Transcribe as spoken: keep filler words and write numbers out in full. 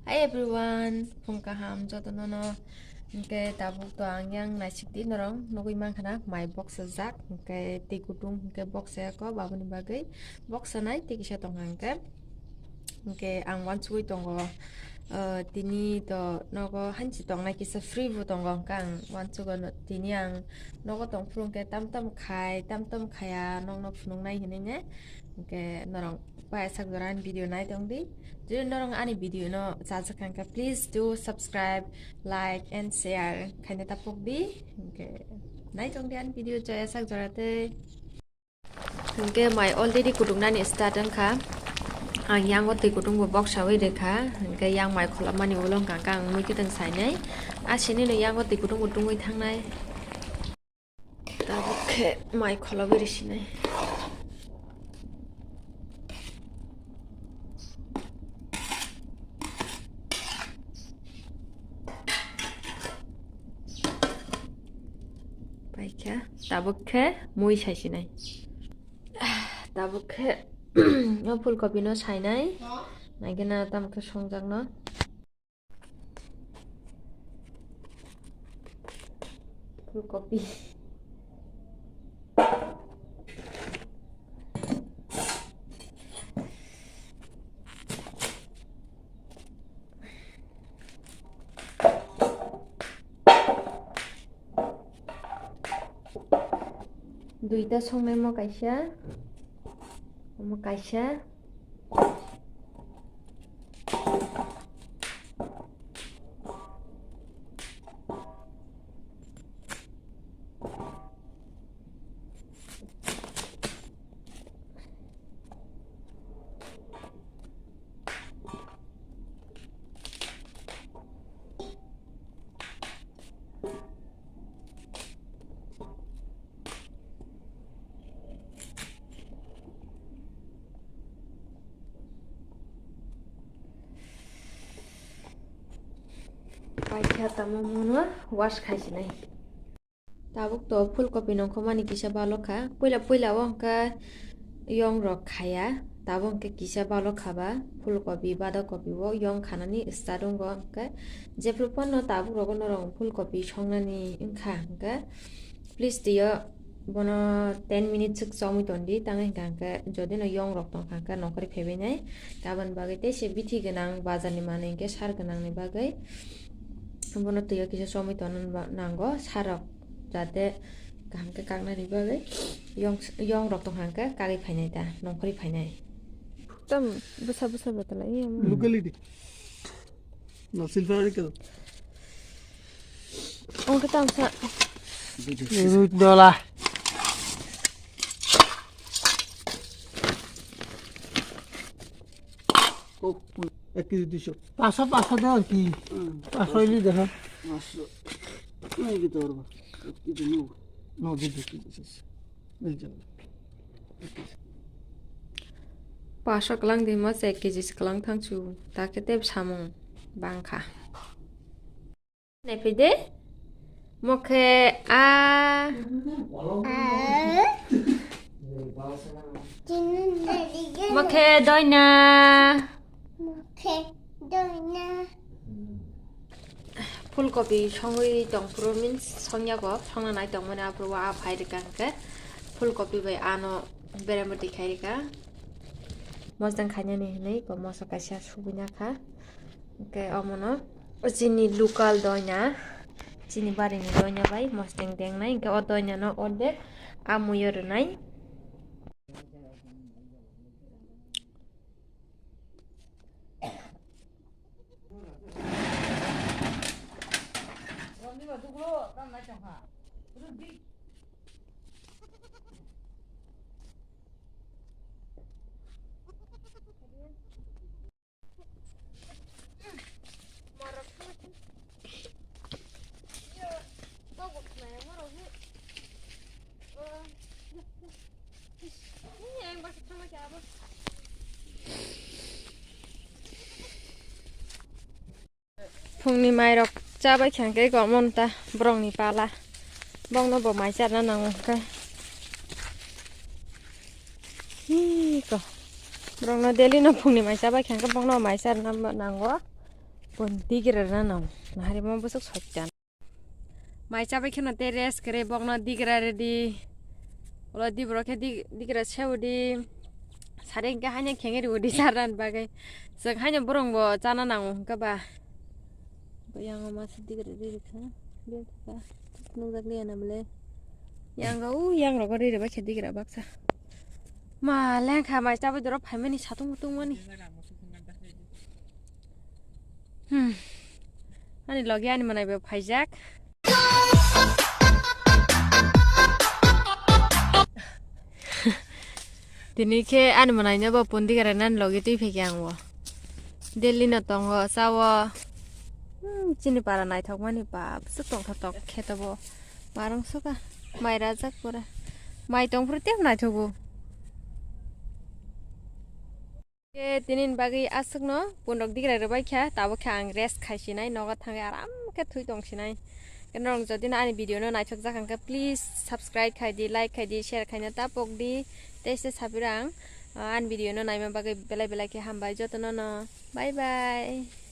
Hi everyone, phung kaham jotono no. Hwnkhe tabuk to ang yang naisik di norong nugui mankha na mai boksajak, hwnkhe twi kutung hwnkhe boksaya ko babuni bagwi boksanai tei kisa tongkha hwnkhe. Hwnkhe ang wansugui tongo, ah, tini to nogo hansi tongnai kisa free bo tongo, hwnkhe ang wansugo no, tini ang nogo tongphuru hwnkhe tam tam khai, tam tam khaya nokno phunuknai hinui ne. Hwnkhe norok Paisa jora ani video nai tong di. Jodi norok ani video no chajak kha, please do subscribe, like and share khaina tapok di. Hwnkhe nai tong di ani video joya sak jora tei. Hwnkhe mai already kutung nani start wngkha. Ang yango twi kutung bo boksawi rwkha. Hwnkhe yang mai kholopmani ulo hwnkha khe ang mui kwtwng sainai. Asini no yango twi kutung bo tungwi thangnai. Tabuk khe mai kholobwi rwsinai. Paikha, tabuk khe mui saisinai. Tabuk khe o phulkopi no sainai. Naikhe na tamo khe songjakno. Phulkopi. Duita songnaimo kaisa, omo kaisa. Paikha tamo mono wash khaisinai. Tabuk to phulkopi nongkhormani kisa balokha. Puila, puila o hwnkha yong rok khaya. Tabuk hwnkhe kisa balokha ba phulkopi, badakopi o yong khanani start wngo hwnkhe. Jephru phano tabuk rogo norok phulkopi songnani wngkha hwnkhe, please twiyo bono ten minute swk chomwi tondi. Tangwi hwnkha hwnkhe jodi no yong rok tongkha hwnkhe nongkhorwi phaibainai. Aboni bagwi tei se bithi gwnang, bazar ni manwi hwnkhe sar gwnang ni bagwi bono twiyo kisa chomwi tonna nango, sar rok. Jate kaham khe kaknani bagwi yong, yong rok tongkha hwnkhe kagwi phainai ta, nongkhorwi phainai. Tam bwsa bwsa bo talai ya mo. Locality. No, silver ori kado. Ongkhe tamsa. Dola. Oh, এক কেজি দুইশো। পাঁচশো, পাঁচশো দেও আর কি। হুম। পাঁচশো হইলেই দেখো। পাঁচশো। এই কি তোর বা? এক কেজি নেব। No, দিদি, দিদি, দিদি। এই যাও। Paso kwlang di mo se, ek kg se kwlang thang chu, ta khe tei samung bang kha. Naiphi de. Mo khe a. Mo khe doina. Mo khe doina. Phulkopi songwi tong phuru means songya go, songna nai tongmani aphuru o a phai rwkha hwnkhe phulkopi bai ano berem bwtwi khai rwkha. Mosdeng khainani hinwi ko moso kaisa subui nakha. Hwnkhe omono chini local doina, chini barini doina bai mosdeng dengnai, hwnkhe o doinano ordek a muiyo rwnai. Phungni mairok chabai kha hwnkhe gomon ta borokni pala. Bongno bo mai charna nango hwnkhe. Hi ko. Borokno daily no phungni mai chabai kha hwnkhe bongno mai charna nango. Pon digira na nang. Nahari mo bosok sojjan. Mai chabai kheno te rest kere bokno digira ready. Olo di borok khe di-, digira seudi. Sari hwnkhe haino khenge riudi charnani bagwi. Chwng haino borong bo chana nango hwnkhe ba. Bo yango masa digira ready kha. Bel kha. Nukjak liya na bole. Yango u yangrogo ready bai khe digira baksa. Ma lengkha mai chabai dorok phaimani satung mutung mani. Hmm. Ani logi ani manai bo phaijak. Tini khe ani manai no bo pundi gara nani logi twi phai khe ang bo. Delhi no tongo, chawo. Hmm, chini para naithok mani bap, se tongthok tok khe to bo. Marung soka, mai rajak pura. Mai tong phuru tei naithogo. Ke tinin bagwi aswkno punrok digra rwbai kha, tabuk khe ang rest khai sinai, nogo thangwi aram khe thui tong sinai. Ke norok jodi no ani video no naithok jak hwnkhe, please subscribe khai di, like khai di, share khaina ta pok di, tei se sabirang, ah, ani video no naima bagwi belai belai khe hambai jotono no. Bye bye.